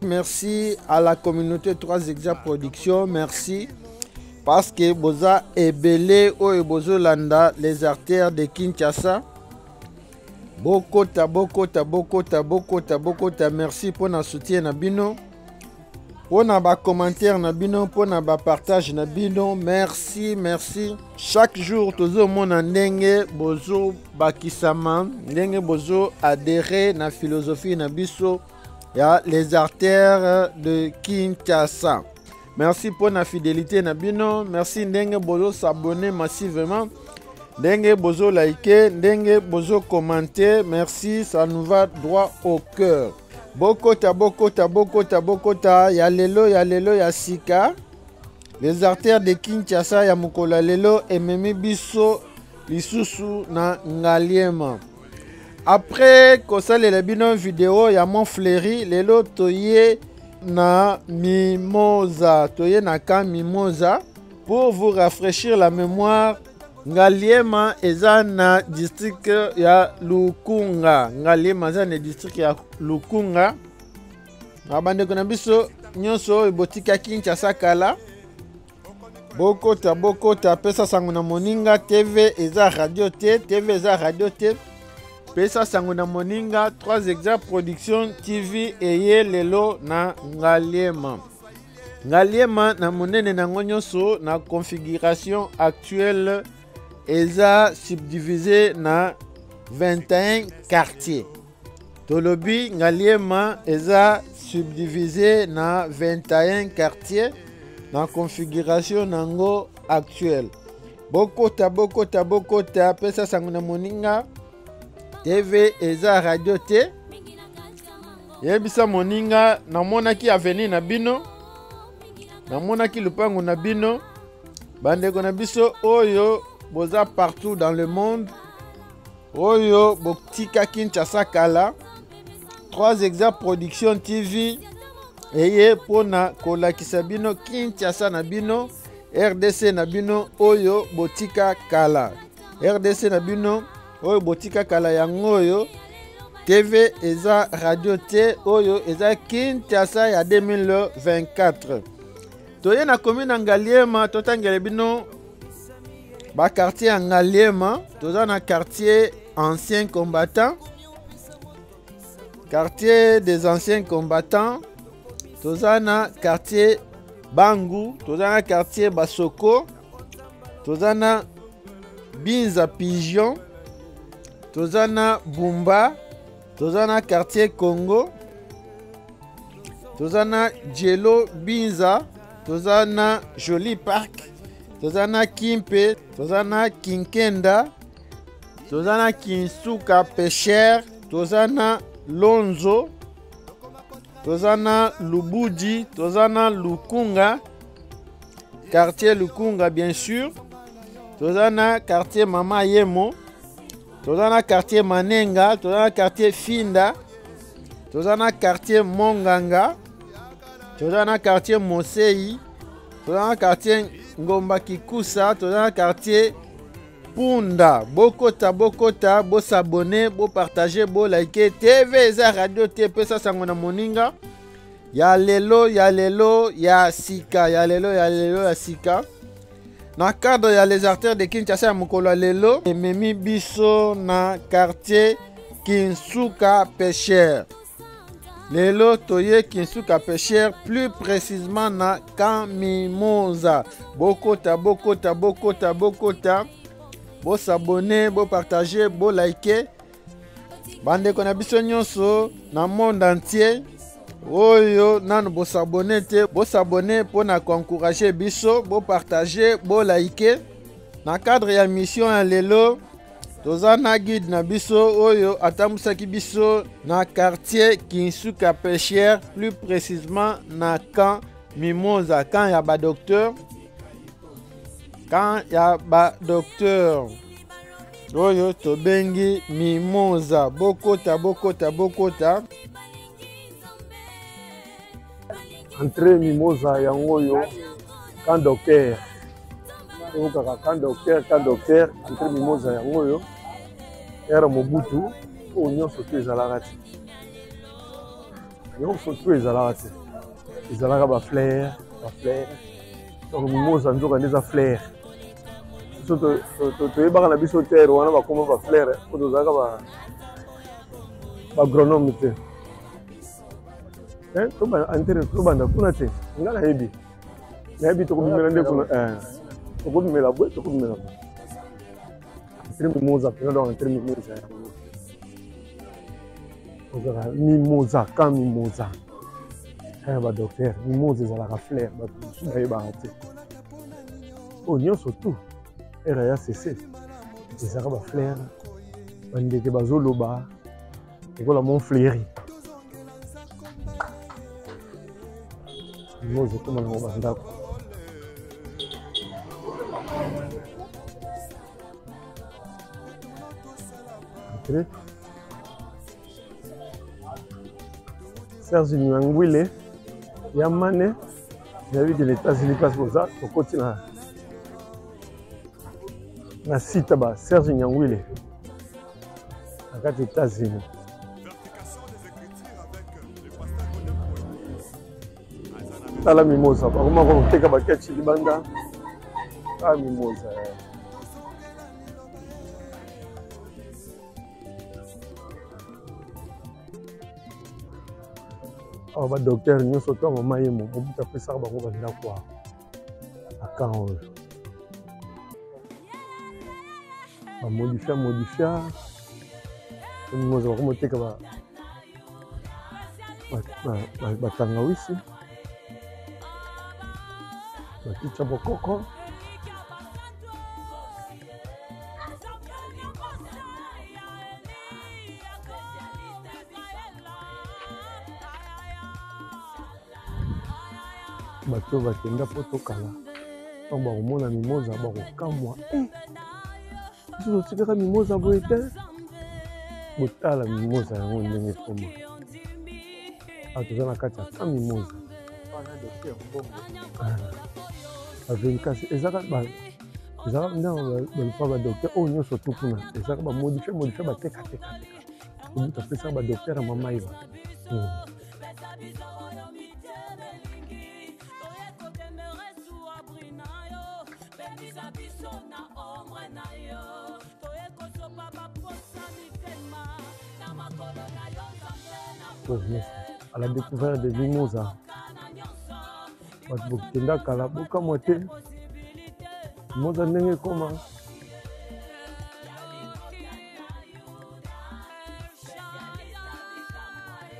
Merci à la communauté 3 Exa Production, merci parce que boza ebele oyo bozolanda les artères de Kinshasa. Bokota bokota bokota bokota bokota, merci mpo na soutien na bino, mpo na ba commentaire na bino, mpo na ba partage na bino, merci merci. Chaque jour tozomona ndenge bozobakisama, ndenge bozo adhérer na philosophie na biso ya les artères de Kinshasa. Merci pour la fidélité na bino, merci ndenge bozo s'abonner massivement, ndenge bozo liker, ndenge bozo commenter, merci, ça nous va droit au cœur. Bokota bokota bokota bokota ya lelo ya lelo ya sika. Les artères de Kinshasa ya mokolo ya lelo ememi biso lisusu na Ngaliema. Après kosalela bino video ya Mont Fleury, lelo toye na Mimosa, toye na camp Mimosa pour vous rafraîchir la mémoire. Ngaliema eza na district ya Lukunga. Ngaliema eza na district ya Lukunga. Na bandeko na biso nyonso oyo botika Kinshasa kala, bokota bokota, pesa sango na moninga. TV eza radio te, TV eza radio te. Pesa sango na moninga. 3 Exa Production TV eye lelo na Ngaliema. Ngaliema na monene nango nyonso na configuration actuelle eza subdivisé na 21 quartiers. Tolobi Ngaliema eza subdivisé na 21 quartiers na configuration nango actuelle. Bokota bokota bokota, pesa sango na moninga. TV eza radio te. Yebisa moninga namonaki avenue na bino, namonaki lupango na bino. Bandeko na biso oyo boza partout dans le monde, oyo botika Kinshasa kala, 3 Exa Production TV eye mpona kolakisa bino Kinshasa na bino, RDC na bino oyo botika kala, RDC na bino oyo botika kala yango oyo. TV eza radio te, oyo eza Kinshasa ya 2024. Toye na commune ya Ngaliema, totangela bino ba quartier ya Ngaliema. Toza na quartier ancien combattant, quartier des anciens combattants, toza na quartier Bangu, toza na quartier Basoko, toza na Binza Pigeon, toza na Bumba, toza na quartier Congo, toza na Djelo Binza, toza na Joli Park, toza na Kimpe, toza na Kinkenda, toza na Kinsuka Pêcheur, toza na Lonzo, toza na Lubudi, toza na Lukunga, quartier Lukunga bien sûr, toza na quartier Mama Yemo, toza na quartier Manenga, toza na quartier Finda, toza na quartier Monganga, toza na quartier Mosei, toza na quartier Ngomba Kikusa, toza na quartier Punda. Bokota bokota, bosabone, bopartage, bolike. TV eza radio te, pesa sango na moninga. Ya lelo ya lelo ya sika, ya lelo ya lelo ya sika. Na cadre ya les artères de Kinshasa ya mokolo ya lelo, ememi biso na quartier Kinsuka Pêcheur. Lelo toye Kinsuka Pêcheur, plus précisément na camp Mimosa. Bokota bokota bokota bokota, bosabone, bopartage, bolike. Bandeko na biso nyonso na monde entier oyo nanu bosabone te, bosabone mpona koencourage biso, bopartage, bolike. Na cadre ya mission ya lelo, toza na guide na biso oyo atambusaki biso na quartier Kinsuka Pêcheur, plus précisément na camp Mimosa, camp ya ba docteur, camp ya ba docteur oyo tobengi Mimosa. Bokota bokota bokota. Entrée Mimosa yango oyo, camp docteur. Oyokaka camp docteur, camp docteur, entrée Mimosa yango oyo. Ère Mobutu, oyo nyonso te ezalaka te. Nyonso tu ezalaka te, ezalaka bafleur, bafleur. Donc mimosa nzoka nde eza fleur. Biso toyebaka na biso terre wana bakoma bafleur po tozalaka baagronome te. Antere tobanda kuna te, nga nayebi, nayebi tokobimela nde kuna, tokobimela boye, tokobimela boye. Entrée Mimosa mpenza, donc entrée Mimosa yango ozalaka Mimosa, camp Mimosa ya badocteur. Mimosa ezalaka fleur, bato mosusu bayebaka te. Oyo nyonso tout ere ya cc ezalaka bafleur, bandeke bazoloba lokola mont fleuri. Mimosa ekoma nango bandako. Entrée. Serge Nyangwile ya mane nayebi ke na États-Unis place boza, tokoti na site ba Serge Nyangwile na kati États-Unis. Tala mimosa, bakoma koteka baketchi libanda. Tala mimosa. Awa badocteur nyonso to mama ye mobutu apesaka bango bandako awa akan oyo bamodifia modifia mimoza, bakomoteka batangawisi, bakitya bokoko. Bato oyo bakenda mpo tokala, ntango bakomona mimoza bakokamwa. Eh, biso totikaka mimoza boye te. Botala mimoza yango ndenge ekoma. Awa toza na kati ya ka mimoza bavelikasi, ezaka ezalaka ndenge baluka badocteur oyo nyonso tu kuna, ezalaka bamodifie modifie, batekatekateka. Mobutu apesaka badocteur ya mama Eva. À la découverte de Mimosa, bato bokenda kala bokamwa te, Mimosa ndenge ekoma.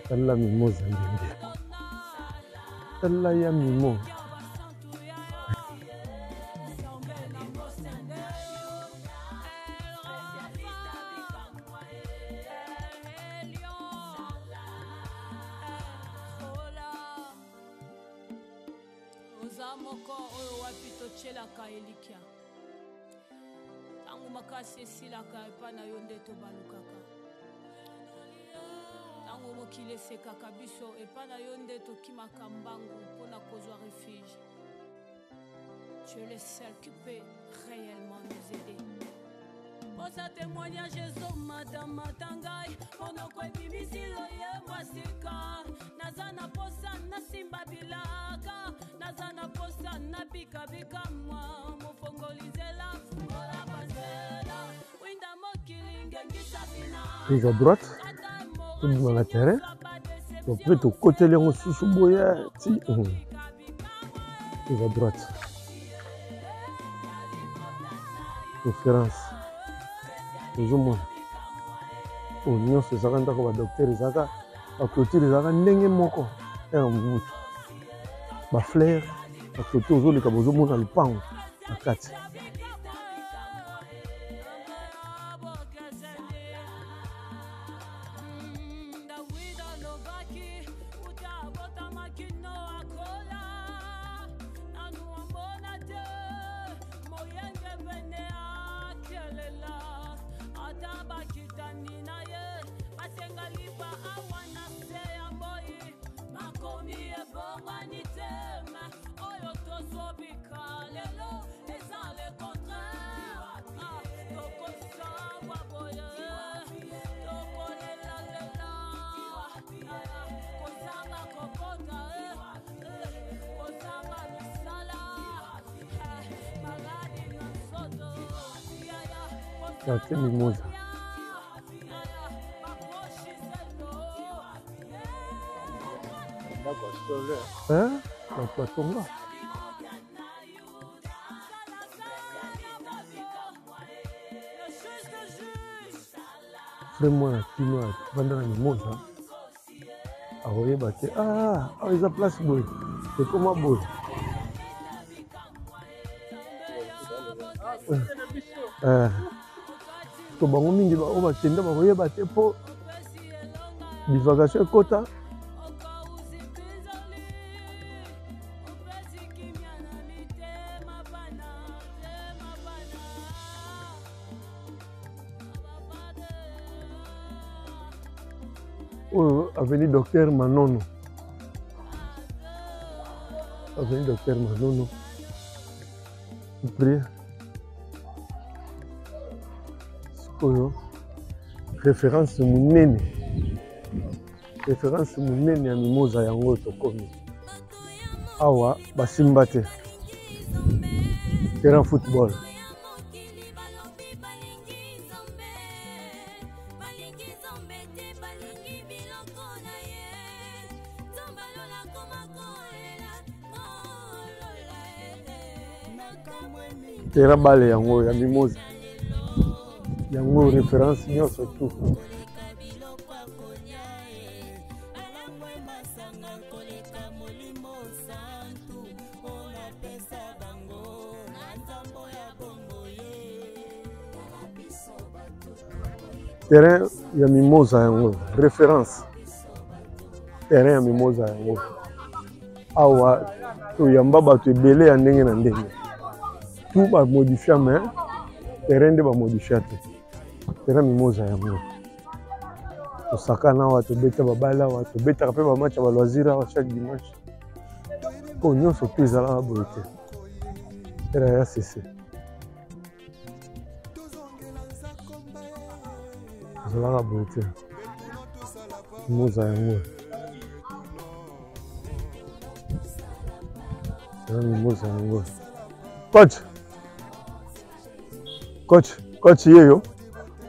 Tala mimosa ndenge, tala ya mimo. Oza moko oyo wapi totyelaka elikya ntango makasi esilaka, epai na yo nde tobalukaka. Ntango mokili esekaka biso, epai na yo nde tokimaka mbangu mpo na kozwa refuge. Tu es le seul qui peut réellement nous aider. Posa témoignage ezomatamata ngai, monoko ebimisi loyembo ya sika. Naza na posa nasimba bilaka, naza na posa nabikabika mwa mofongoli nzela, fungola banzela, winda mokili ngengisa bina. Prise à droite, tobima na terrain mpe tokoteli yango susu boye ti prise à droite, référence ozomona oyo nyonso ezalaka ndako badocteur, ezalaka baclôture, ezalaka ndenge moko ya mobutu, bafleur, baclôture. Ozoleka, bozomona lupango na kati. Ata bakitani na ye basenga lipa awa na se ya moi, makomi ebongwani te, me oyo tozobika lelo eza le contraire. Ah, tokosambwa boye, tokolelalela, kozanga. Quartier Mimosa. Hein? Bato batonga. Vrai mwana kino avanda na Mimosa akoyeba te ah, awa eza place boye ekoma boye eh. To bango mingi oyo bakenda bakoyeba te mpo divagation ekota. Oyo avenue Docteur Manono, avenue Docteur Manono prix. Sikoyo référence monene, référence monene ya Mimoza yango oyo tokomi awa, basimba te terrain football. Terrain bale yango ya Mimoza yango référence nyonso tout. Terrain ya Mimoza yango référence, terrain ya Mimoza yango awa toyamba bato ebele ya ndenge na ndenge, tout bamodifia, mais terrain nde bamodifia te. Terrain Mimoza yango tosakana awa, tobeta babale awa, tobetaka mpe bamatch ya baloisir awa chaque dimanche, mpo nyonso to ezalaka boye te. Terrain ya cc ezalaka boye te. Mimoza yango eza Mimoza yango. Coach, coach, coach yeyo,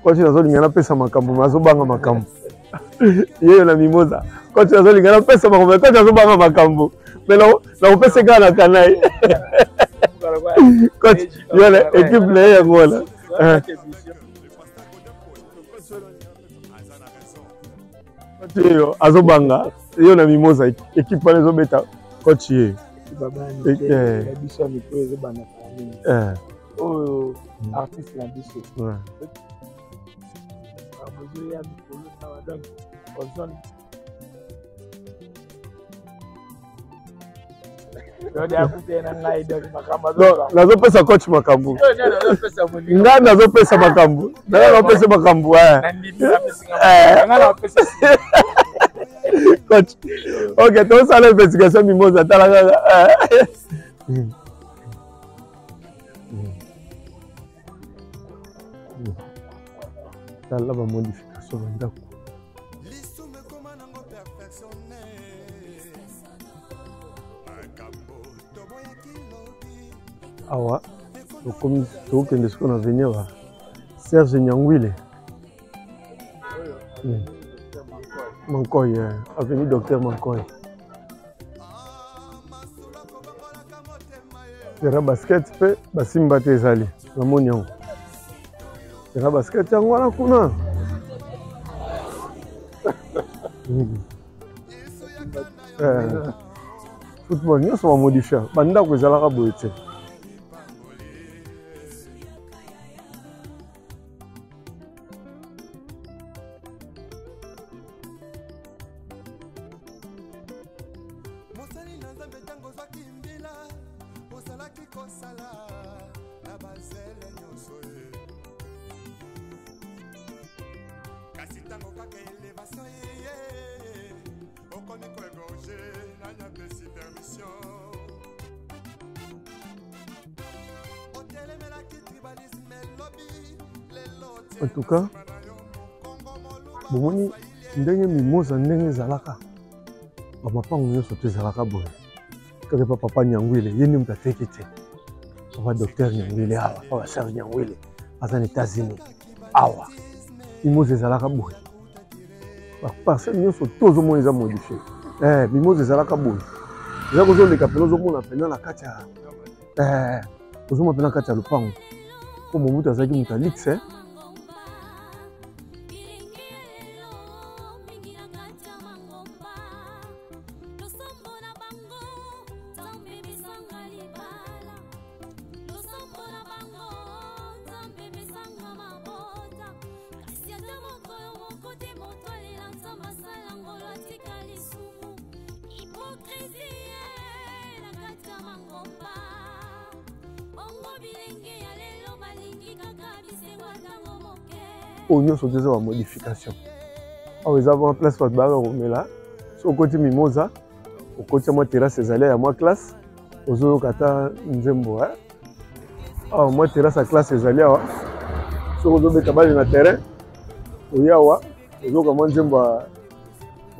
coach nazolinga napesa makambo me azobanga makambo. Yeyo na Mimoza, coach nazolinga napesa makambo me coach azobanga makambo, me nakopesa kaka na kanai. Coach yona équipe na ye yango wana. Coach yeyo azobanga yo na Mimoza, équipe wana ezobeta, coach ye. Biso ya mikolo ezobanda mingi oyo artiste na biso bazoya mikolo sawa, donc ozone nazopesa coach makambo, ngai nazopesa makambo, ngai nazopesa makambo coach. Ok, tosala investigation Mimoza, tala kaka. Tala bamodification bandako. Awa tokomi, tokende sikoyo na avenir ba Serge Nyangwile Mankoy, avenue Docteur Mankoy. Terrain basket mpe basimba te, ezali namoni yango terrain basket yango wana kuna. Football nyonso bamodifia, bandako ezalaka boye te. Mosali na Nzambe, ntango ozwaki mbila, ozalaki kosala na bazele nyonso ye, kasi ntango kaka elevation eye, okomi koegorge. Nani apesi permission? Otelemelaki tribalisme elobi lelo. En tout cas bomoni ndenge Mimoza ndenge ezalaka, bamapango nyonso to ezalaka boye kaka epa papa Nyangwile. Ye nde moto ateki te, papa docteur Nyangwile awa, papa Serge Nyangwile aza na États-Unis. Awa mimose ezalaka boye, baparcelle nyonso to ozomona eza modifie. Eh, mimose ezalaka boye, eza kozoleka mpena, ozomona mpena na kati ya eh, ozomona mpena na kati ya lopango, mpo Mobutu azalaki moto ya luxe. Oyo nyonso te eza bamodification. Awa eza mwa place bato bayaka komela. So okoti Mimoza, okoti mwa terrasse ezali ya mwa classe, ozoyoka ata nzembo. Awa mwa terrasse ya classe ezali awa. Soki ozobeta bale na terrain, oye awa, ozoyoka mwa nzembo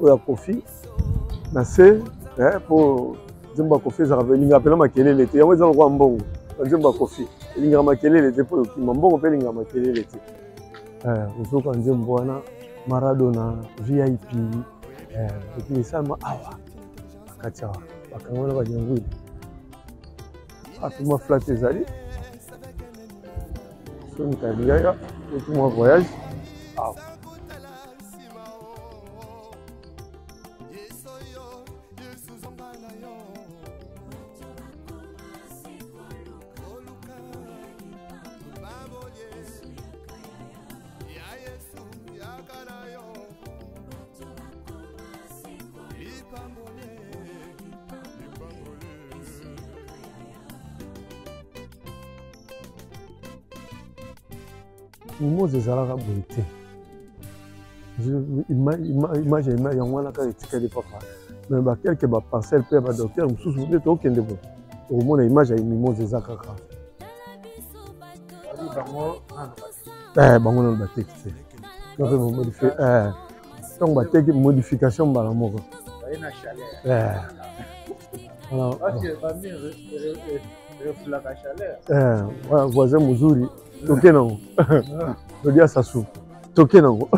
oyo ya Kofi na se, mpo nzembo ya Kofi ezalaka elingaka mpena makelele te. Yango eza lokola mbongo, nzembo ya Kofi elingaka makelele te, mpo okima mbongo mpe elingaka makelele te. Ozoyoka nzembo wana Maradona VIP, epuis esalama awa na kati awa, bakanga wana banyangwile api mwa flat ezali soni kalingaka epi mwa voyage awa. Mimose ezalaka boye te. Image yango wana kaka etikali papa, mais bakelke baparcelle mpe ya badocteur mosusu nde tokende boye, okomona image ya Mimose eza kaka bango nano bateki te. Mpe bamodifie ntango bateki, modification mbala moko. Voisin mozuri, toke nango tolia sasu, toke nango.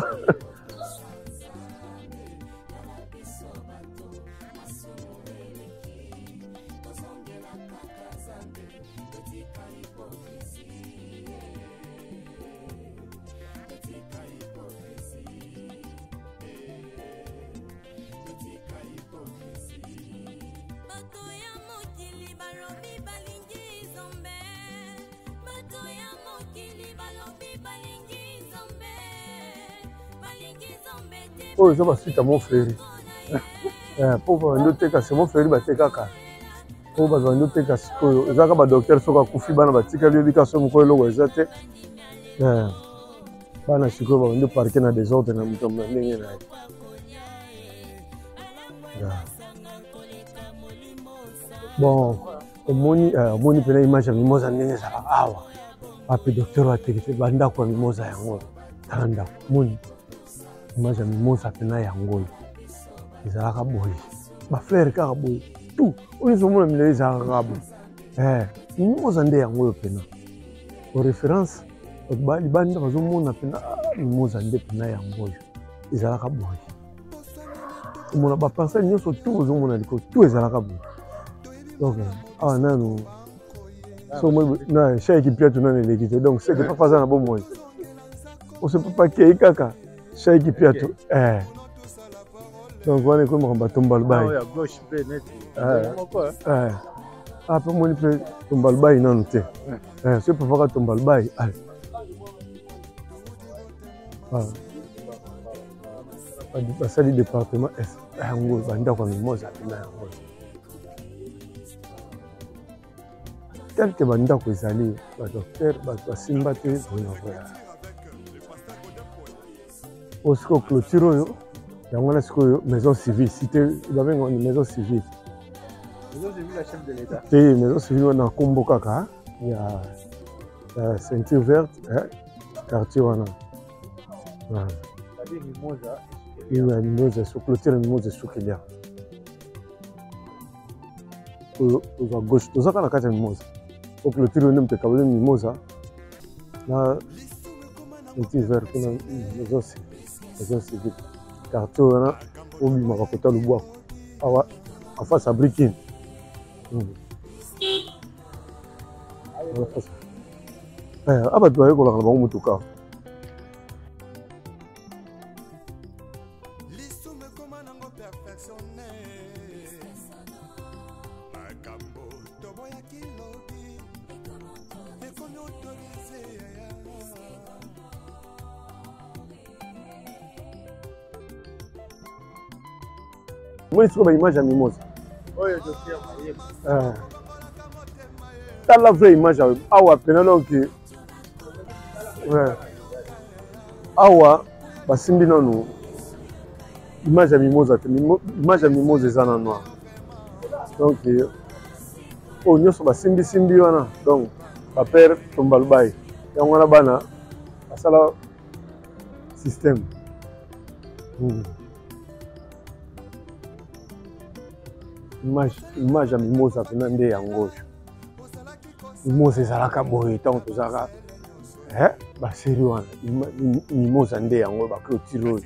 Oyo eza basuite ya Montfleury, mpo babandi oteka se Montfleury, batekaka mpo bato bandi oteka. Sikoyo ezalaka badocteur, soki akufi, bana batikali, oyebi kaka, soki mokolo eloko eza te, bana sikoyo babandi oparke na désordre na moto na ndenge na ye. Bon, omoni, omoni mpena image ya Mimoza ndenge ezalaka awa. Ape docteur ateki te bandako ya Mimoza yango. Tala ndako, omoni image ya Mimoza mpena yango oyo ezalaka boye, bafleur kaka boye, tout oyo ozomona milai ezalaka kaka boye. Mimoza nde yango oyo mpena o référence. Bato libanda bazomona mpena Mimoza nde mpena yango oyo ezalaka boye. Omona baparcelle nyonso tout ozomona likolo, tout ezalaka boye. Donc awa nanu so na shaiki piatu nanu eleki te. Donc seke papa aza na bomoi, ose papa akei kaka shaiki piatu. Donc wana ekomi makambo ya tombalubai. Ape omoni mpe tombalubai nanu te, soki papa ka tombalubai ale basali département est yango, bandako ya Mimoza mpena yango, quelque bandako ezali badocteur, bato basimba te boye na boye. Oyo sikoyo clôture oyo yango wana sikoyo maison civile, cité babenga maison civile te, maison civile wana nkombo kaka ya ceinture verte, quartier wana ya Mimoza. So clôture ya Mimoza esukeli awa. Oyo tozwa gauche, toza kaka na kati ya Mimoza. O clôture oyo nde moto ekaboli Mimoza na Ceinture vert kuna maison maison civile quartier wana obimaka kota lubwaku awa en face ya brikin. A bato bayekolaka na bango motuka. Lisumu ekoma nango perfectionne makambo toboyaki lobi ekomi autorise. Omoni sikoyo baimage ya mimosa. Tala vraie image awa pena donc ouais. Awa basimbi nanu image ya mimosa te, image ya mimosa eza na noir, donc oyo nyonso basimbisimbi wana, donc bapere tombalubai yango wana bana basala système. Image ya mimosa mpena nde yango oyo. Mimosa ezalaka boye ntango tozalaka baseri wana, mimosa nde yango baclotire oyo.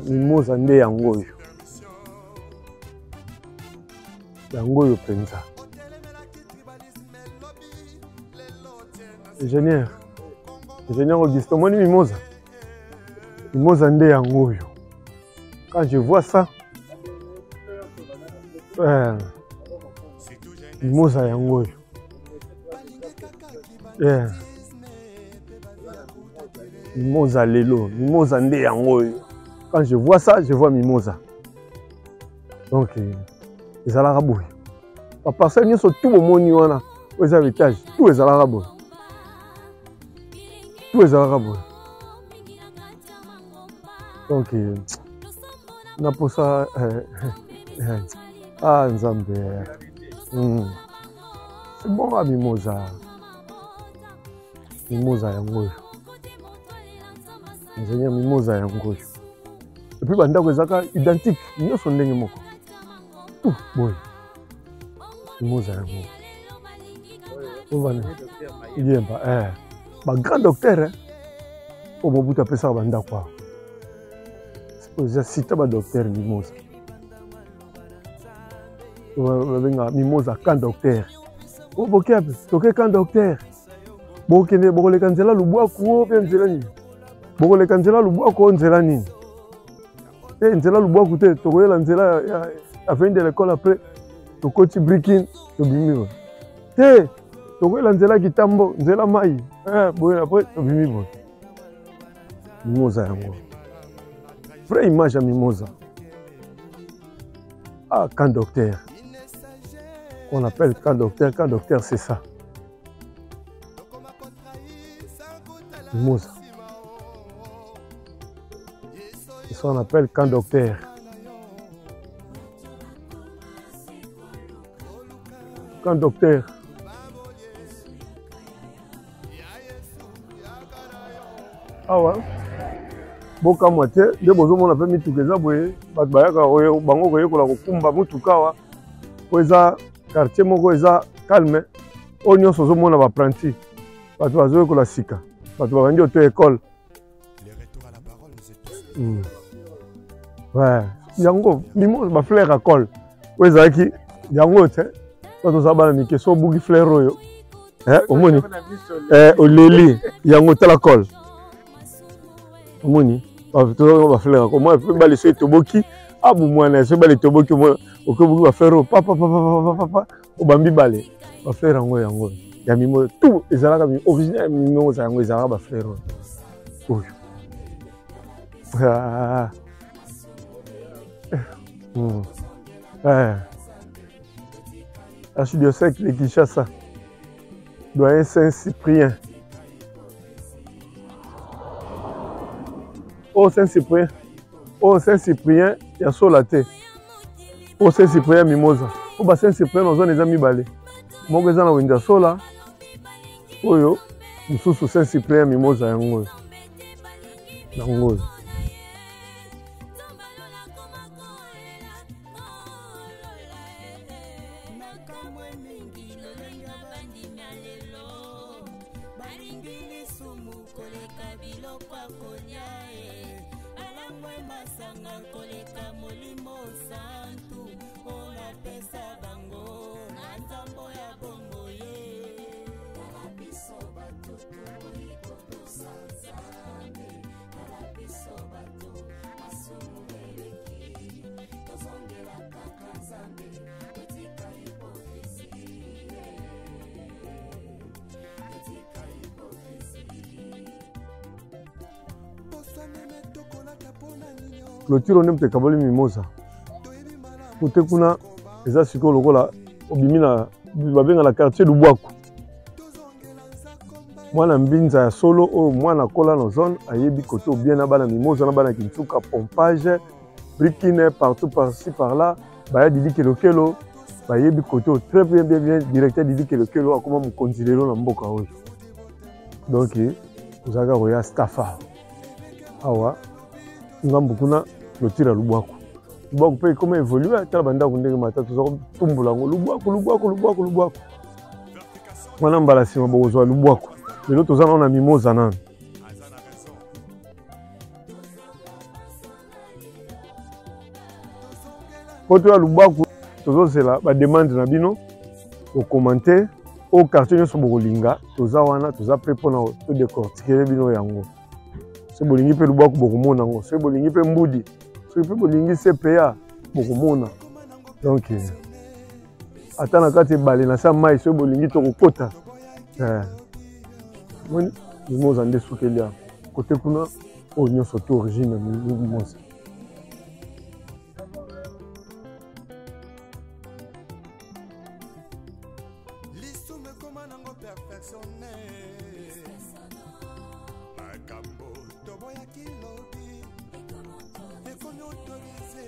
Mimosa nde yango oyo, yango oyo mpenza. Ingénieur Augustin, omoni mimosa, mimosa nde yango oyo. Quand je vois ça, mimosa yango oyo. Mimosa lelo, mimosa nde yango oyo. Quand je vois ça, je vois mimosa. Donc ezalaka boye, baparcelle nyonso tu bomoni wana oyo eza étage, tout ezalaka boye, tout ezalaka boye. Donc naposa ah nzambe. C'est bon. Ah, mimosa, mimosa yango oyo, ingénieur, mimosa yango oyo. Et puis bandako ezalaka identique nyonso ndenge moko, tout boye. Mimosa yango ovana yemba bagrand docteur oyo Mobutu apesaka bandako awa, eza sita badocteur mimosa, babengaka mimosa camp docteur. O boke ape toke camp docteur, bokende bokoleka nzela lubwaku o mpe nzela nini, bokoleka nzela lubwaku o nzela nini te, nzela lubwaku te, tokoyela nzela ya avenue de l'école, après tokoti brikin tobimi boye te, tokoyela nzela kitambo, nzela mai boye, après tobimi boye. Mimosa yango, vraie image ya mimosa. Ah, camp docteur qu'on appelle camp docteur, camp docteur, c'est ça mimosa, c'est ça qu'on appelle camp docteur. Camp docteur awa bokamwa te nde bozomona mpe mituka eza boye, bato bayaka bango koyekola kokumba motuka awa, po eza quartier moko eza calme. Oyo nyonso ozomona baapprenti, bato bazoyekola sika, bato babandi auto école. Ouais. Yango mimo bafleur ya cole oyo ezalaki yango te, so tozala bana mike, so obuki fleur oyo, omoni oleli yango. Tala cole, omoni bafleur ya cole mwa bale so etoboki abu mwana so bale etoboki, okobuki bafleur oyo papapapapapa, obambi bale bafleur yango, yango ya mimo tout ezalaka original ya mimo yango ezalaka bafleur oyo oyo. Ah. Archidiocèse de Kinshasa, doyen Saint-Cyprien. Oh Saint-Cyprien, oh Saint-Cyprien ya sola te. Oh Saint-Cyprien Mimosa. Oh ba Saint-Cyprien nazona eza mibale. Moko eza na wenze ya sola, oyo mosusu Saint-Cyprien Mimosa yango oyo. Yango oyo. kolia e alangwe masanga koleka molimo santu oyo napesa bango na nzambo ya bongo ye tala biso bato tokoki kotosa nzambe tala biso bato masumu eleki tozongela kaka nzambe totika hipokrisi totika hipokrisi Clôture nde moto ekaboli mimosa kote kuna eza sikoyo lokola obimi na babenga na quartier lubwaku mwana mbinza ya solo oyo mwana akola na zone ayebi kote obien na bana mimosa na bana kinsuka pompage brikine partout par-ci par-là baya didi kelokelo bayebi kote oyo très bien bien bien directeur didi kelokelo akoma mokonzi lelo na mboka oyo donc ozalaka koya stafa awa ngambo kuna clôture ya lubwaku lubwaku mpe ekoma évolue tala bandako ndenge mata toza kotumbola yango lubwaku lubwaku lubwaku lubwaku wana mbala nsima bokozwa lubwaku lelo toza nano na mimoza nano mpo toya lubwaku tozozela bademande na bino bokomante oyo quartier nyonso bokolinga toza wana toza pre mpona todecortikele bino yango soki bolingi mpe lubwaku bokomona yango soki bolingi mpe mbudi soki mpe bolingi cpa bokomona donc eh, ata na kati ebale na sa mai soki bolingi tokokota eh. moni mimoza nde sukeli ya kote kuna oyo nyonso to origine ya mimoza lisumu ekoma nango perfectionne makambo toboyaki lobi ekomi autorise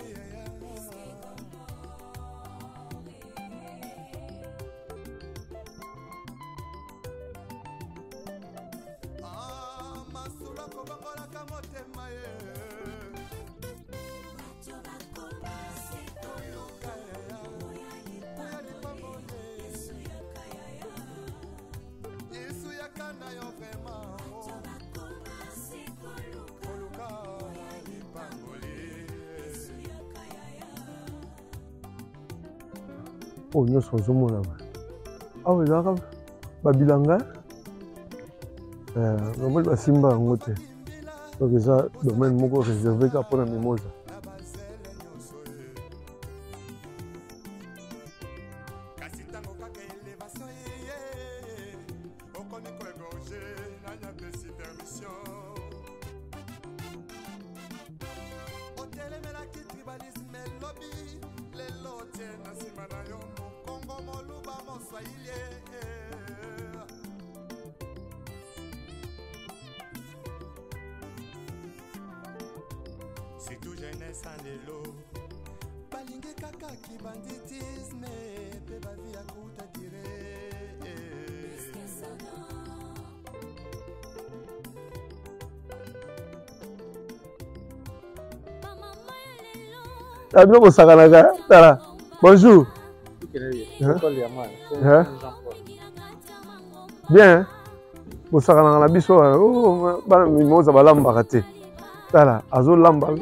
ah, masolo akobongolaka motema ye Yesu yaka na yo vraiment koluka lipamboli oyo nyonso ozomona awa ezalaka babilanga namoni basimba yango te donc eza domaine moko réservé kaka mpona mimosa kasi ntango kaka elevation eye okomi koegorge nani apesi permission otelemelaki tribalisme elobi lelo tie na nsima na yo mokongo moluba moswahili surtout jeunesse ya lelo balingi kaka kibanditisme mpe bavi ya kuta dire Ah, bino bosakanaka tala bonjour hein? Bien bosakanaka na biso oh, bana mimoza balambaka te tala azolamba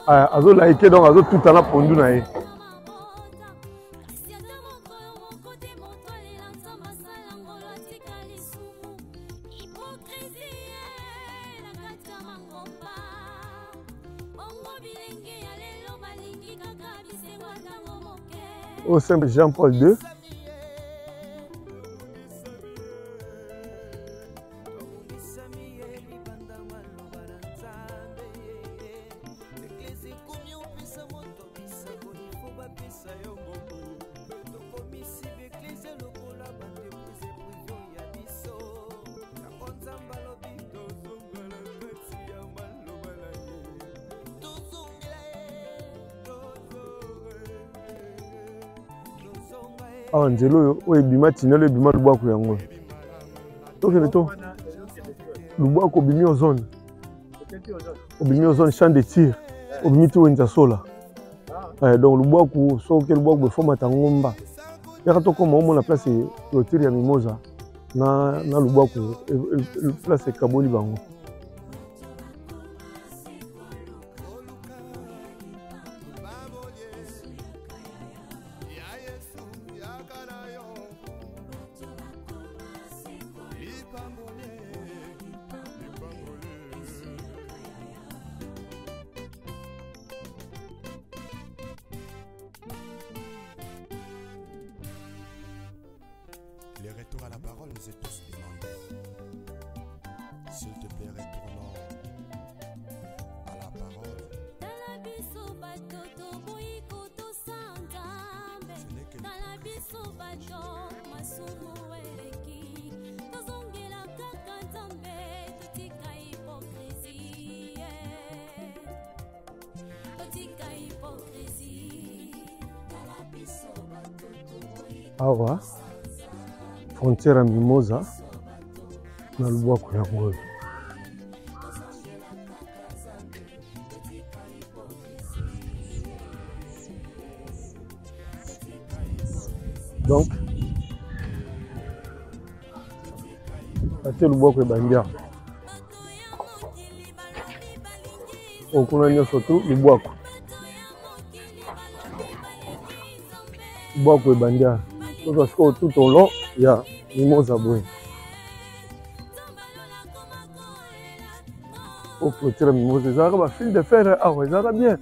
azolaike donc azotuta na pondu na ye au simple Jean-Paul II. Awa nzela oyo oyo ebima tinelo ebima lubwaku yango tokende to lubwaku obimi ozone obimi ozone champ de tir obimi ti wenza sola ah. eh, donc lubwaku soki lubwaku befomata ngomba yaka tokoma omona place clôture ya mimoza na, na lubwaku place ekaboli bango. ai tous demandé. S'il te plaît, retournons à la parole. Tala biso bato toboyi kotosa Nzambe. Ce n'est que Tala biso bato masumu eleki. Tozongela kaka Nzambe, totika hypocrisie. Totika hypocrisie. Tala biso bato toboyi Awa frontière ya Mimoza na lubwaku yango oyo. Donc ate lubwaku ebandi awa, oyo kuna nyonso tu lubwaku, lubwaku ebandi awa. Tozwa sikoyo tout au long ya Mimoza boye. Oyo clôture ya Mimoza ezalaka ba fil de fer awa, ezalaka bien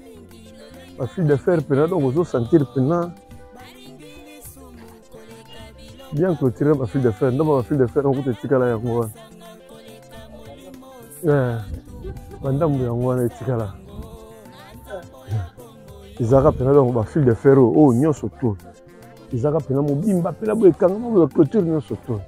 ba fil de fer mpena, donc ozo sentir mpena bien clôture ba fil de fer. Ndambo ba fil de fer yango kutu etikala yango wana, bandambo yango wana etikala ezalaka mpena. Donc ba fil de fer oyo oyo nyonso to ezalaka mpena mobimba mpena boye, ekangama boye, clôture nyonso to.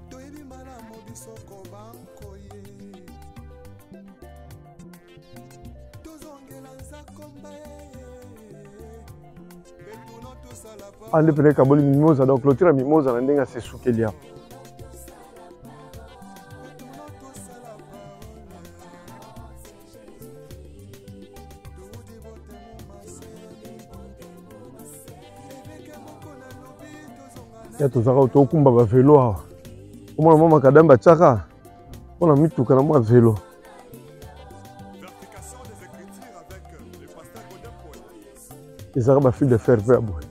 Toyebi malamu biso kobankoye, tozongela nzakomba. Ande pene ekaboli Mimoza, donc clôture ya Mimoza na ndenge asesukeli awa. Ya tozalaka tokumba bavelo awa, omona mwa makadambe atiaka mpona mituka na mwa velo. Ezalaka ba fil de fer mpe ya boye.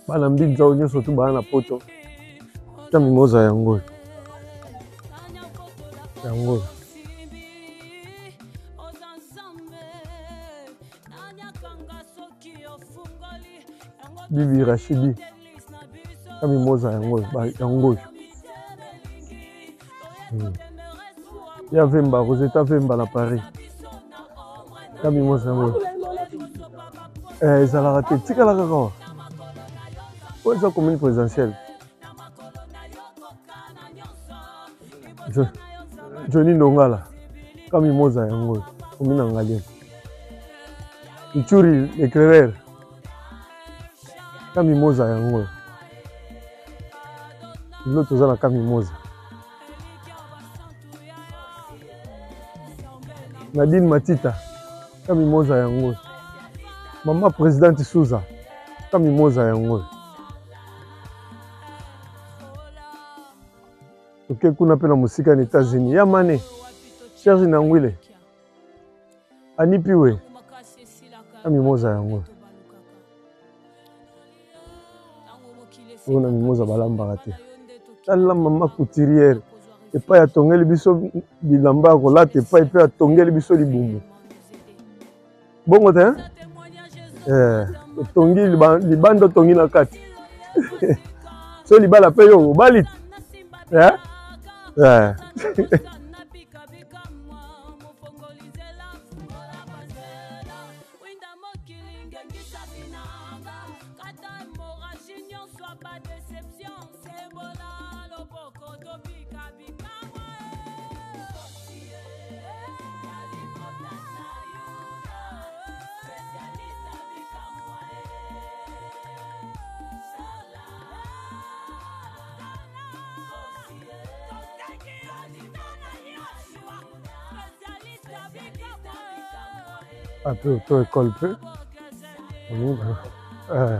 Bana mbinza oyo nyonso tu baa na poto ta Mimoza yango oyo, yango oyo. Bibi Rachidi ta Mimoza yango oyo, yango oyo. Ya Vemba, Rosetta Vemba na Paris ta Mimoza yango oyo. Ezalaka te, tikala kaka wa oyo eza commune présidentielle. Johnny Ndongala ka Mimoza yango oyo, commune ya Ngaliema. Ituri l'éclaireur ka Mimoza yango oyo. Lelo toza na ka Mimoza. Nadine Matita ka Mimoza yango oyo. Mama présidente Souza ka Mimoza yango oyo. Toke kuna mpe na mosika na États-Unis ya mane Serge Nangwile Ani Piwe ka Mimoza yango oyo. Oyo na Mimoza balambaka te. Tala mama couturière epai atongeli biso bilamba ya kolata, epai mpe atongeli biso libumu bongo te, otongi libanda, otongi na kati. So libala mpe yo obali eh? Eh. Un peu auto-école mpe eh.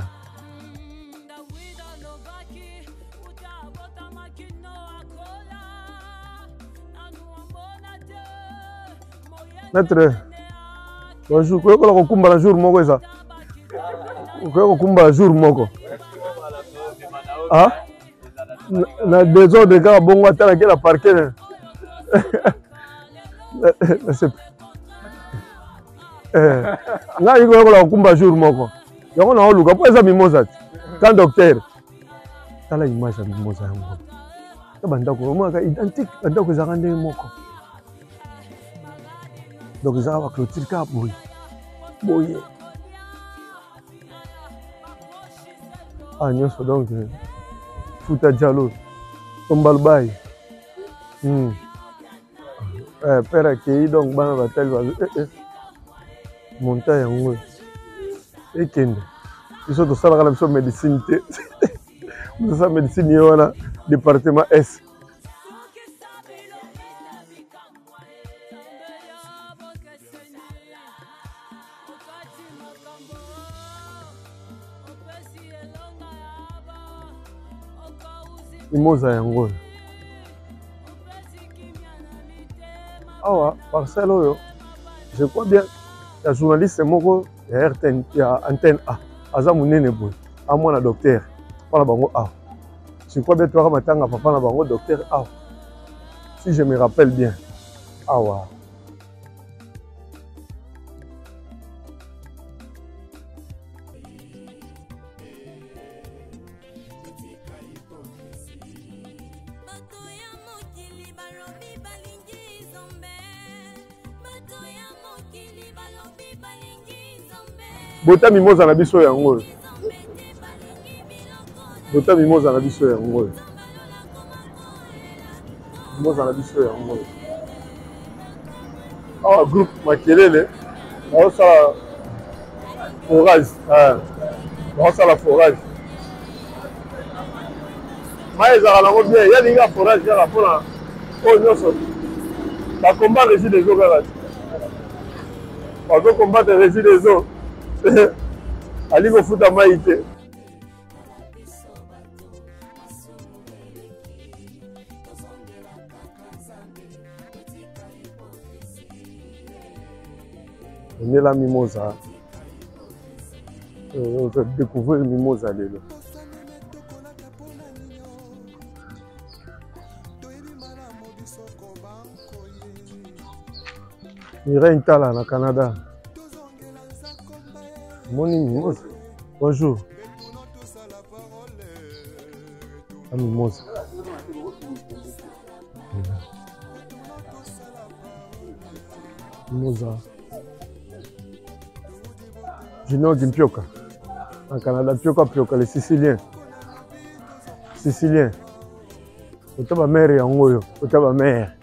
Maître, bonjour. Koyekola kokumba na jour moko eza. Okoki kokumba jour moko. Ah? Na désordre kaka bongo ata nake na parquet. Eh, ngai koyekola kokumba jour moko. Yango naoluka mpo eza mimosa te. Quand docteur. Tala image ya mimosa yango. Ta bandako omonaka identique, bandako ezalaka ndenge moko. Donc ezalaka ba clôture kaka boye. Boye. Ah nyonso donc Futa Djalo, Tombalbaye. Eh, père akei donc bana batali ba eh, eh. Monta yango ekende. Biso tosalaka na biso médecine te. Tosala médecine ye wana département S. Mimoza yango oyo awa parcelle oyo je crois bien ya journaliste moko ya RTN ya antenne A aza monene boye amwana docteur mpona bango awa je crois bien toyaka matanga papa na bango docteur awa si je me rappelle bien awa. Bota mimoza na biso yango oyo. Bota mimoza na biso yango oyo. Mimoza na biso yango oyo. Awa groupe Makelele baosala forage, baosala forage. Mai ezalaka nango bien, ye alingi forage kaka mpona oyo nyonso bakomba régie des eaux kaka bazo combattre régie des eaux alingi kofuta mai te. Onela mimosa, découvrir mimosa lelo. Mireille Ntala na Canada. Moni mimosa. Bonjour. Mimosa. Mimosa. Junior Kimpioka. Na Canada, Pioka Pioka, les Siciliens. Sicilien. Ota ba mère yango oyo, ota ba mère.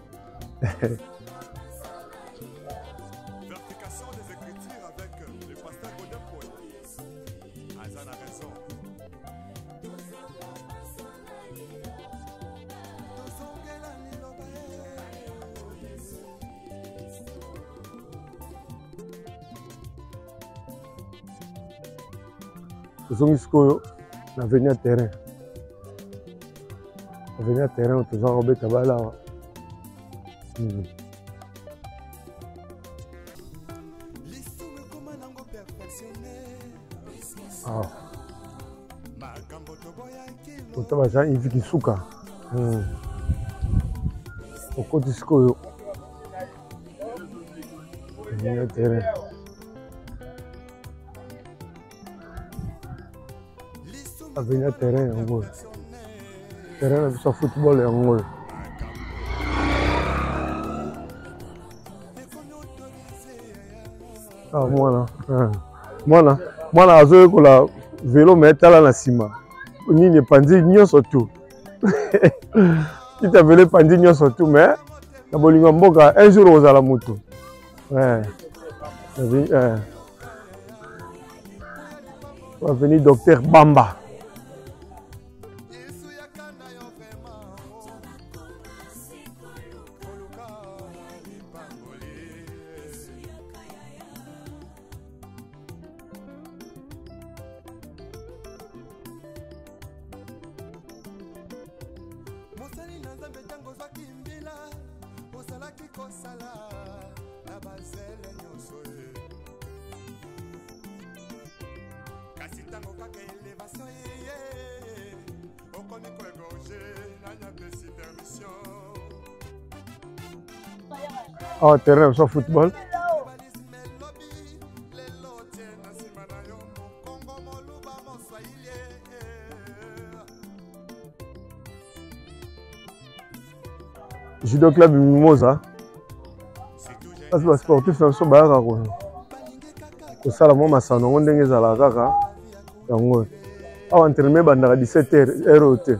Tozongi sikoyo na avenue ya terrain, avenue ya terrain oyo tozaka kobeta bala awa. Awa ota ba Jean Yves Kisuka. Okoti sikoyo avenue ya terrain. Avenue ya terrain yango oyo. Terrain na biso ya football yango oyo. Ah, mwana ah. Mwana mwana azoyekola velo me tala na nsima nini epanzi nyonso tu kita velo epanzi nyonso tu me na bolingo ya mboka un jour okozala motu eh. Eh. Avenue docteur Bamba. Mosali na Nzambe, ntango ozwaki mbila, ozalaki kosala na bazele nyonso ye, kasi ntango kaka elevation eye, okomi koegorge. Nani apesi permission? Awa terrain na biso ya football. Judo Club Mimosa, kasi basportif na biso bayaka kosala mwa masano yango ndenge ezalaka kaka yango. Awa entraînement ebandaka 17 heures, heure oyo te.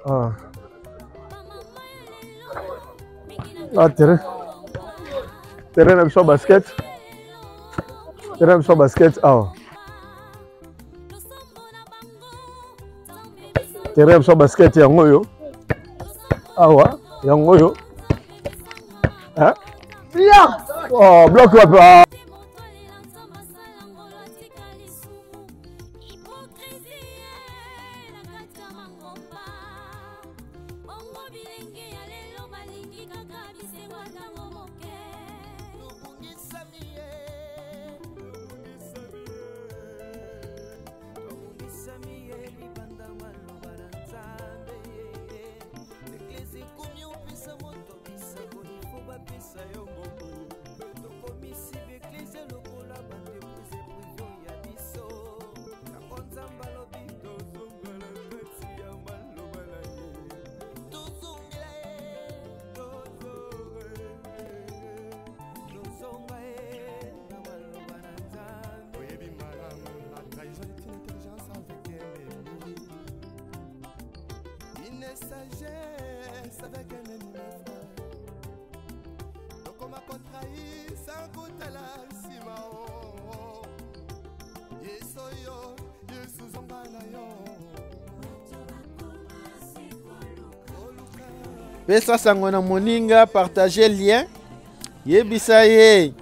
Ah. Ah, terrain. Terrain na biso ya basket. Terrain na biso ya basket awa. Terrain ya biso ya basket yango oyo. Awa, yango oyo. Hein? Oh, bloc wapi? Ah. Oyebi malamu, la trahison est une intelligence avec un ennemi, une sagesse avec un ennemi, frère. Tokoma kotrahir sans kotala nsima o Yesu oyo, Yesu zonga na yo. Pesa sango na moninga, partage lien, yebisa ye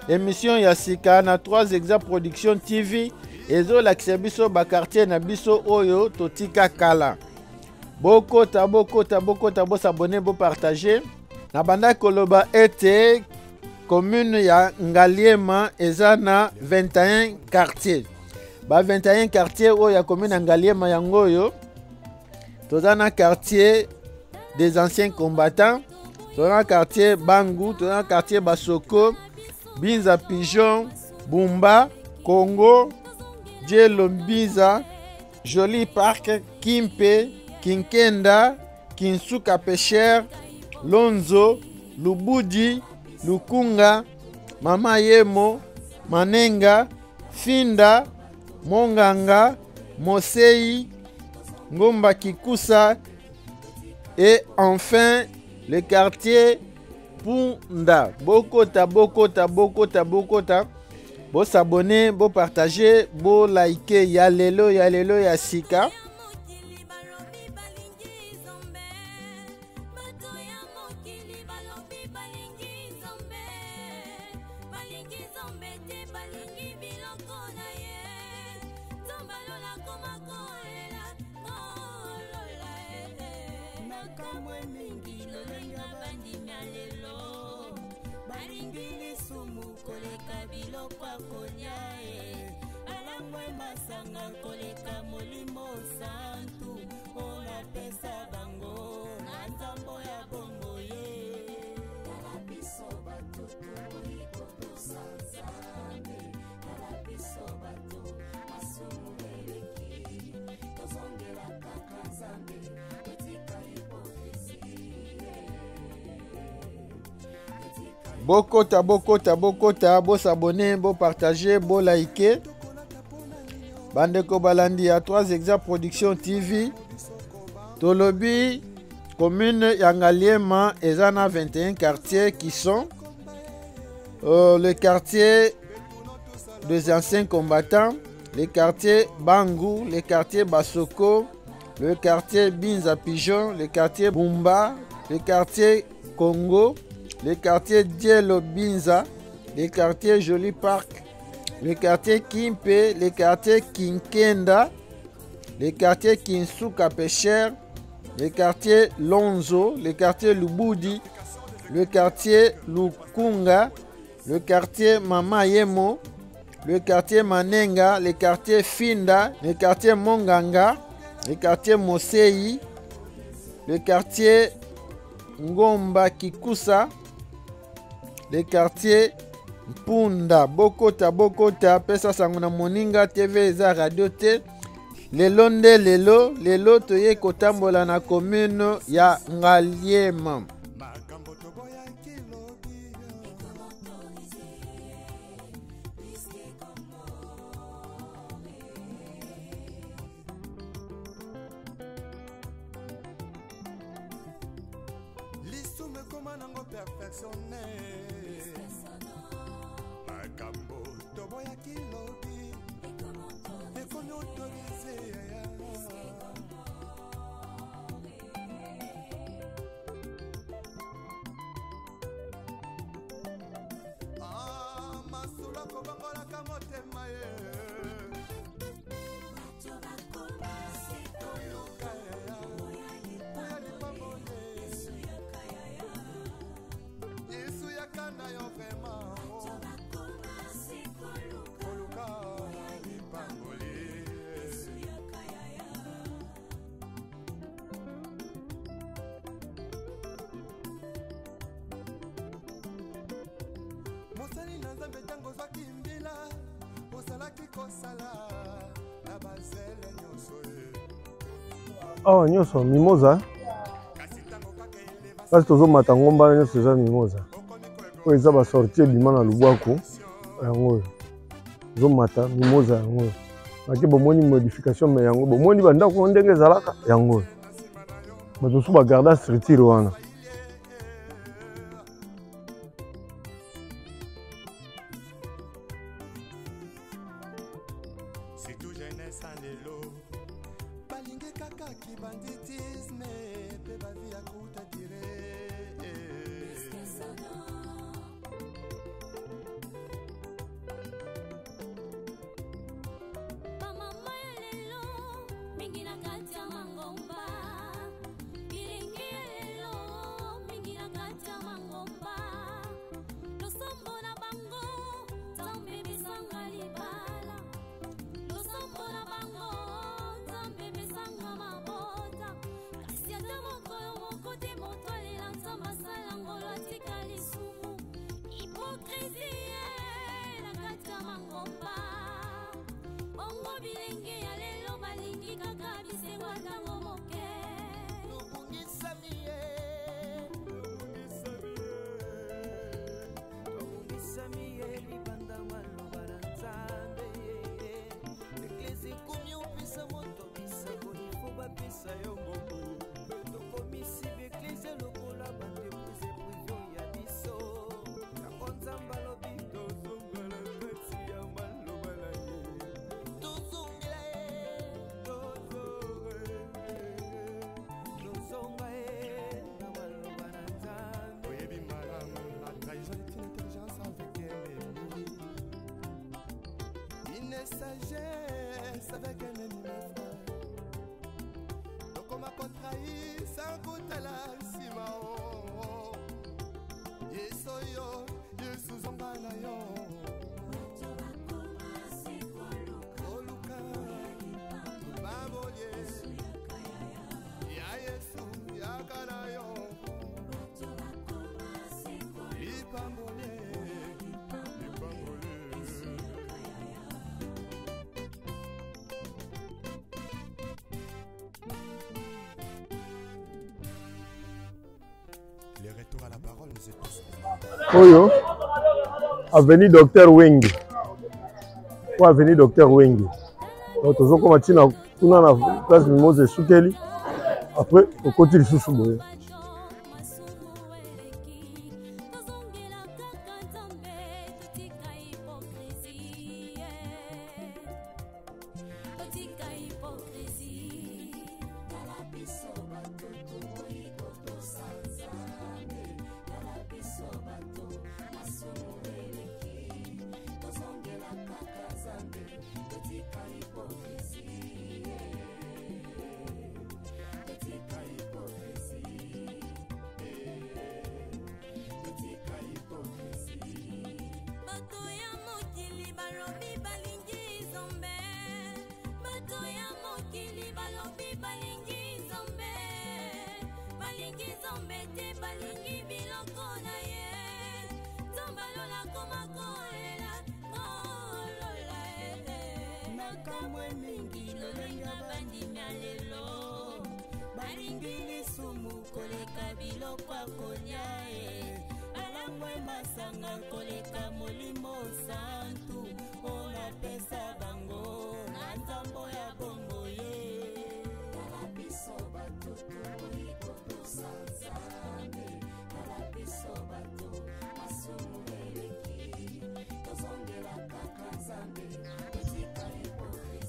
émission ya sika na 3 Exa Production TV ezolakisa biso bakartier na biso oyo totika kala. Bokota, bokota, bokota, bosabone, bopartage. Nabandaki koloba ete commune ya Ngaliema eza na 21 quartier. Ba 21 quartier oyo ya commune ya Ngaliema yango oyo: toza na quartier des anciens combattants, toza na quartier Bangu, toza na quartier Basoko, Binza, Pigeon, Bumba, Congo, Djelo, Mbinza, Joli Park, Kimpe, Kinkenda, Kinsuka Pêcheur, Lonzo, Lubudi, Lukunga, Mama Yemo, Manenga, Finda, Monganga, Mosei, Ngomba Kikusa et enfin le quartier Punda. Bokota, bokota, bokota, bokota. Bo s'abonner, bo partager, bo liker. Ya lelo, ya lelo, ya sika. Makambo mingi lolenga bandimi ya lelo balingi lisumu koleka biloko ya kolia e balangwe masanga koleka molimo santu oyo napesa bango na nzambo ya bongo ye. Tala biso bato tokoki kotosa Nzambe. Bokota, bokota, bokota, bosabone, bopartage, bolike. Bandeko balandi ya 3 Exa Production TV. Tolobi commune ya Ngaliema eza na 21 quartiers qui sont le quartier des anciens combattants, le quartier Bangou, le quartier Basoko, le quartier Binza Pigeon, le quartier Bumba, le quartier Congo, le quartier Dielo Binza, le quartier Joli Park, le quartier Kimpe, le quartier Kinkenda, le quartier Kinsuka Pêcheur, le quartier Lonzo, le quartier Lubudi, le quartier Lukunga, le quartier Mama Yemo, le quartier Manenga, le quartier Finda, le quartier Monganga, le quartier Mosei, le quartier Ngomba Kikusa, le quartier Mpunda. Bokota, bokota, pesa sango na moninga, TV eza radio te. Lelo nde lelo, lelo toye kotambola na commune ya Ngaliema. Awa nyonso mimoza, kasi tozomata ngomba nyonso eza mimoza. Oyo eza basortie ebima na lubwaku yango oyo tozomata mimoza yango oyo. Bake bomoni modification me yango bomoni bandako ndenge ezalaka yango oyo. Bato mosusu bagarda structure wana. Le retour à la parole. Oyo avenue Docteur Wenge, oyo avenue Docteur Wenge. Donc tozokoma ntina kuna na place Mimose esukeli, après okoti lisusu boye.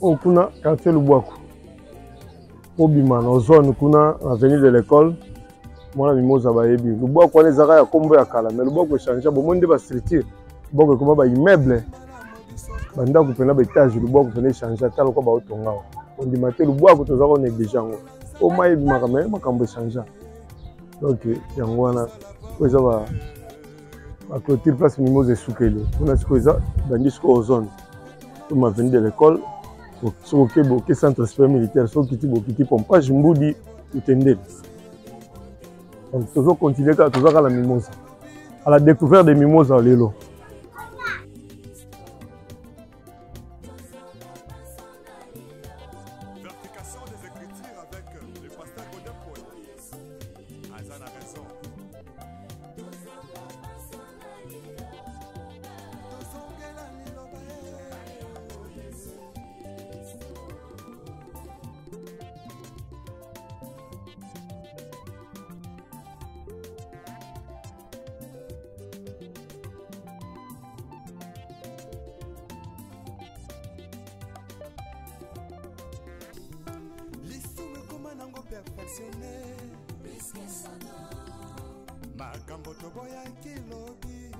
Oyo kuna quartier Lubwaku, obima na zone kuna avenue de l'école, mwana Mimoza bayebi Lubwaku wana ezalaka ya kombo ya kala, mais Lubwaku echange, bomoni nde ba structure Lubwaku ekoma ba immeuble, bandako mpena ba étage. Lubwaku mpena echange, ata lokwa baotonga awa ondima te. Lubwaku toza ko néglige yango, o mai ebimaka, mais makambo echange. Donc yango wana oyo eza ba clôture place Mimoza esukeli kuna. Sikoyo eza bandi sikoyo zone comme avenue de l'école, soki oke boke centre supérieur militaire, soki okiti bokiti pompage Mbudi Utendele. Donc tozo continuer kaka, toza kaka na Mimoza, à la découverte de Mimoza lelo. Makambo toboyaki lobi.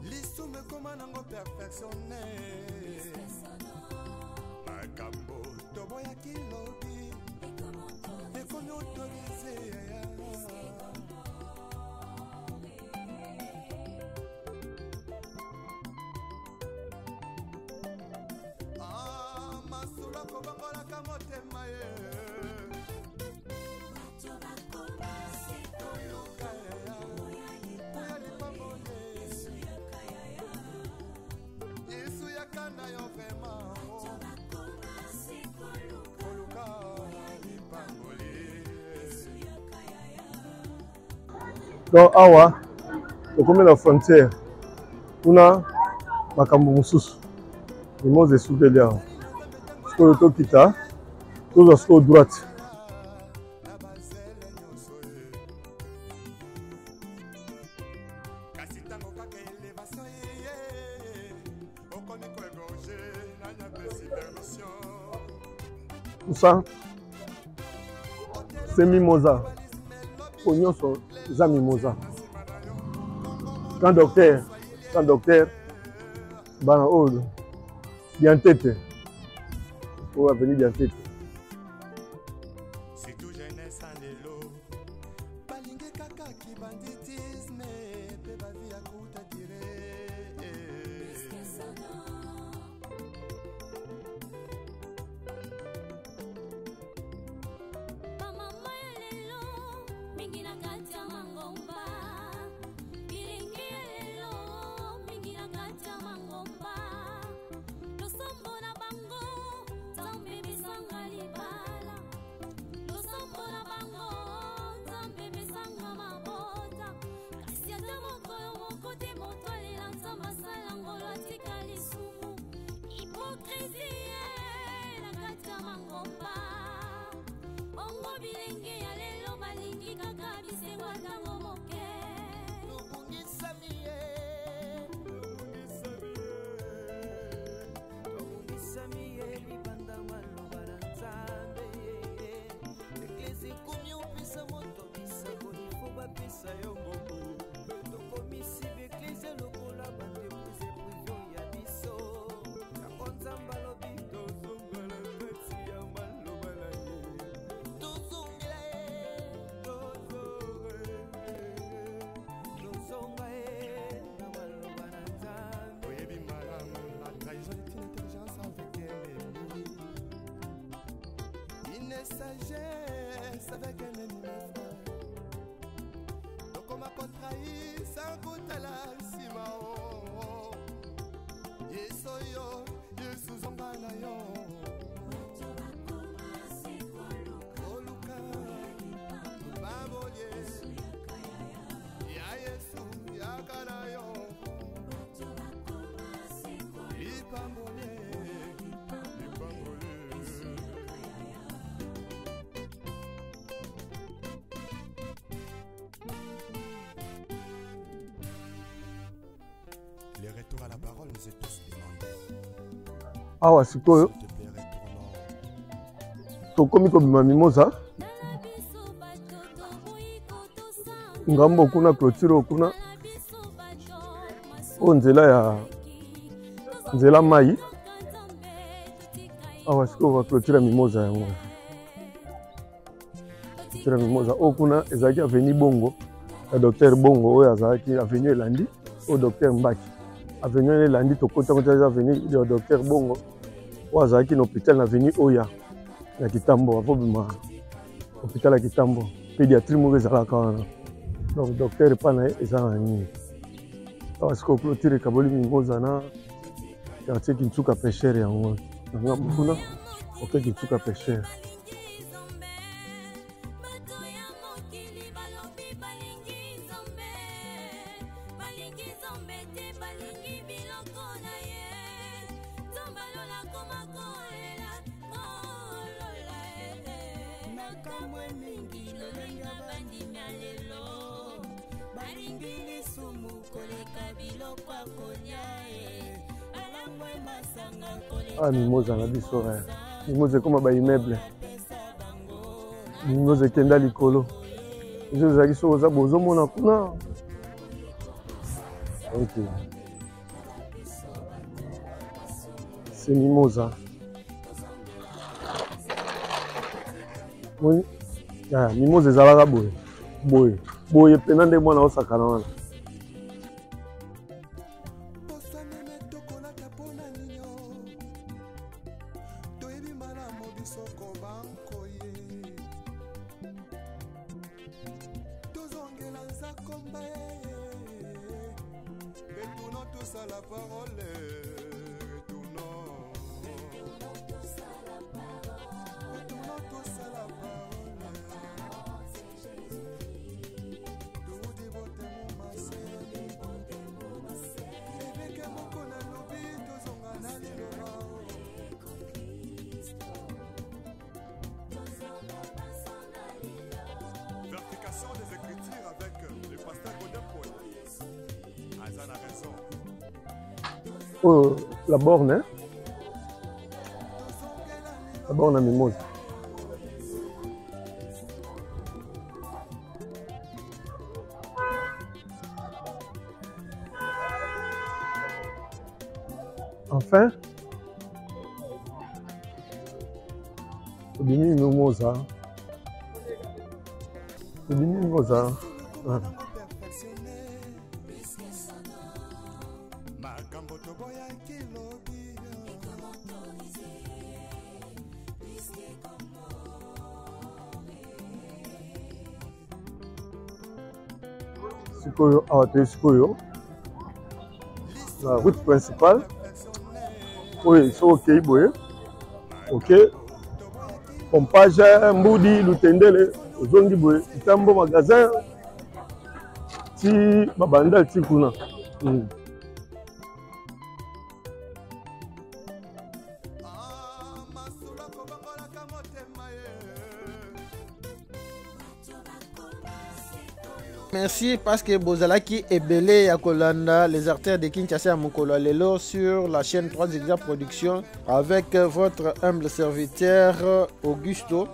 Lisumu ekoma nango perfectionne, makambo toboyaki lobi ekomi autorise. Masolo akobongolaka motema ye. Yesu yaka na yo vraiment koluka lipamboli. Donc awa tokomi na frontière kuna, makambo mosusu. Mimoza esukeli awa. Sikoyo tokita, tozwa sikoyo droite. Kasi ntango kaka elevation eye, okomi koegorge, nani apesi permission? Tout ça c'est Mimoza. Oyo nyonso eza Mimoza. Quand docteur, quand docteur bana oyo Diantete, oyo avenue Diantete. Surtout jeunesse ya lelo balingi kaka kibanditisme mpe bavi ya kuta dire. Bamama ya lelo mingi na kati ya mangomba, bilenge ya lelo mingi na kati ya mangomba. te moto alela nzambe asala ngolo atika lisumu hypocrisie na kati ya mangomba bongo bilenge ya lelo balingi kaka bisengo ntango moke tobungisami ye tobungisami ye libanda maloba na nzambe eglise ekomi opesa moto bisakoli fo bapesa yo mbongo tokomisi baeglise lokola baentreprise prive ya biso yango nzambe alobi tozongela kati ya maloba na ye tozongela ye tozonga ye na maloba na nzambe oyebi malamu la trahison est une intelligence avec ennemi une sagesse avec un ennemi mes frères tokoma kotrahi sans kotala nsima o yesu oyo yesu zonga na yo koluka babolie ya yesu yaka na yo lipambolie lipambolie. Le retour à la parole nous est tous demandé. Awa sikoyo S'il te plaît, retournons. Tokomi kobima Mimosa, ngambo kuna, clôture oyo kuna, oyo nzela ya nzela mai. Awa sikoyo baclôture ya Mimosa yango, clôture ya Mimosa oyo kuna ezalaki avenue Bongo ya docteur Bongo oyo azalaki avenue elandi oyo docteur Mbaki. Avenue wana elandi tokota ngo eza avenue ya docteur Bongo oyo azalaki na hôpital na avenue oyo ya Kitambo, avobima hôpital ya Kitambo, pédiatrie moko ezalaka wana. Donc docteur epa na ye eza na nini. Awa sikoyo clôture ekaboli Mimosa na quartier Kintsuka Pêcheur. Yango na ngambo kuna oke Kintsuka Pêcheur. Bato ya mokili balobi balingi Nzambe, balingi Nzambe te, balingi biloko na ye. Nzambe alola koma kolela kolola. Nakamwe mingi lolenga bandimi ya lelo balingi lisumu koleka biloko ya kolia e balangwe masanga koleka. Awa Mimosa na biso, Mimosa ekoma baimmeuble, Mimosa ekenda likolo. Ezo ezalaki soki oza bozomona kuna, ok, c'est Mimosa. Moni ah, Mimosa ezalaka boye boye boye mpena nde mwana osakana wana. Posameme tokolata mpona ninyo toyebi malamu biso kobankoye tozongela nzakomba retournons tous à la parole, retournons, retournons tous à la parole. Toudi botemu maseni eveke moko nalobi tozonga na liloba. Vérification des Écritures avec le pasteur Godin Paul. Aza na raison. Oyo la borne, hein? La borne ya Mimosa. Enfin tobimi Mimosa, tobimi Mimosa. Ah. Makambo toboyaki lobi. Sikoyo awa toye sikoyo na route principale oyo. Soki okei boye, oke pompage Mbudi Lutendele, ozongi boye Kitambo magasin ti babanda ti kuna. Merci parce que bozalaki ebele ya kolanda les artères de Kinshasa ya mokolo ya lelo sur la chaîne 3 Exa Production avec votre humble serviteur Augusto.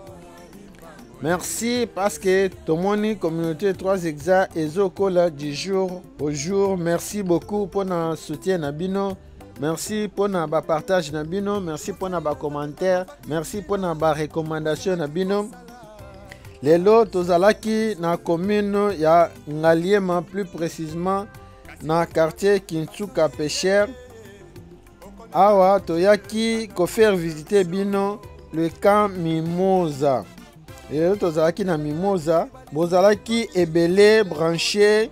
Merci parce que tomoni communauté 3 Exa ezokola du jour au jour. Merci beaucoup pour na soutien na bino. Merci pour na ba partage na bino, merci pour na ba commentaire, merci pour na ba recommandation na bino. Lelo tozalaki na commune ya Ngaliema, plus précisément na quartier Kinsuka Pêcheur. Awa toyaki ko faire visiter bino le camp Mimosa. Lelo tozalaki na Mimosa, bozalaki ebele branché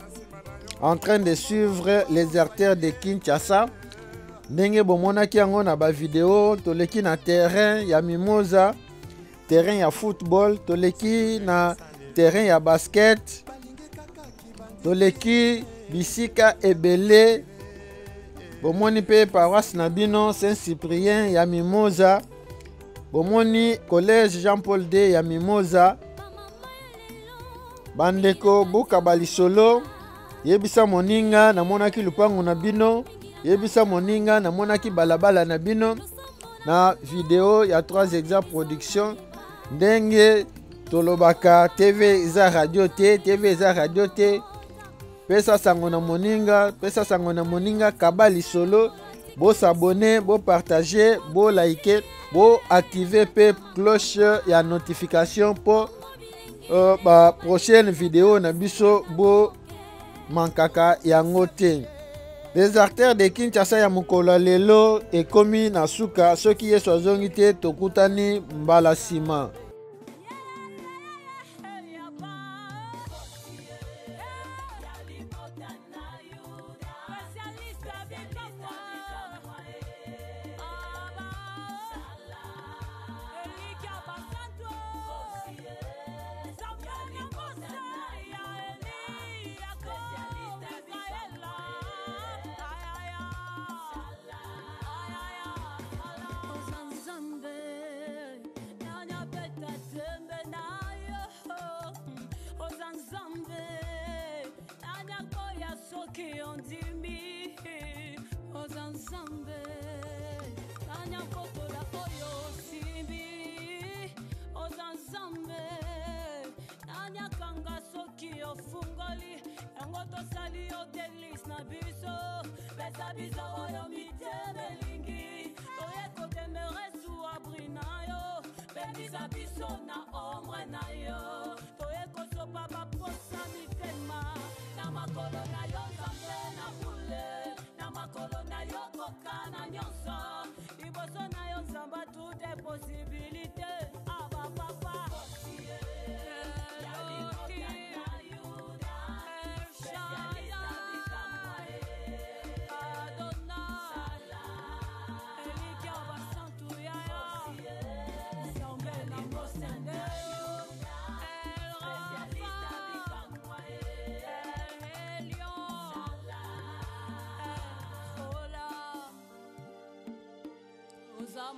en train de suivre les artères de Kinshasa. Ndenge bomonaki yango na ba video, toleki na terrain ya Mimosa, terrain ya football, toleki na terrain ya basket, toleki bisika ebele. Bomoni pe paroisse na bino Saint-Cyprien ya Mimosa, bomoni collège Jean-Paul II ya Mimosa. Bandeko buka balisolo, yebisa moninga namonaki lupango na bino, yebisa moninga namonaki balabala na bino na video ya 3 Exa Production. Ndenge tolobaka TV eza radio te, TV eza radio te. Pesa sango na moninga, pesa sango na moninga, kaba lisolo, bo s'abonner, bo partager, bo liker, bo activer pe cloche ya notification po ba prochaine vidéo na biso bo mankaka yango te. Les artères de Kinshasa ya mokolo ya lelo ekomi na suka. Soki Yesu azongi te, tokutani mbala sima.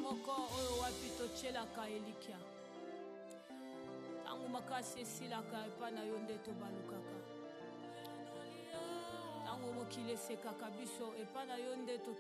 Moko oyo wapi totielaka elikya ntango makasi esilaka epai na yo nde tobalukaka ntango mokili esekaka biso epai na yo nde tokima.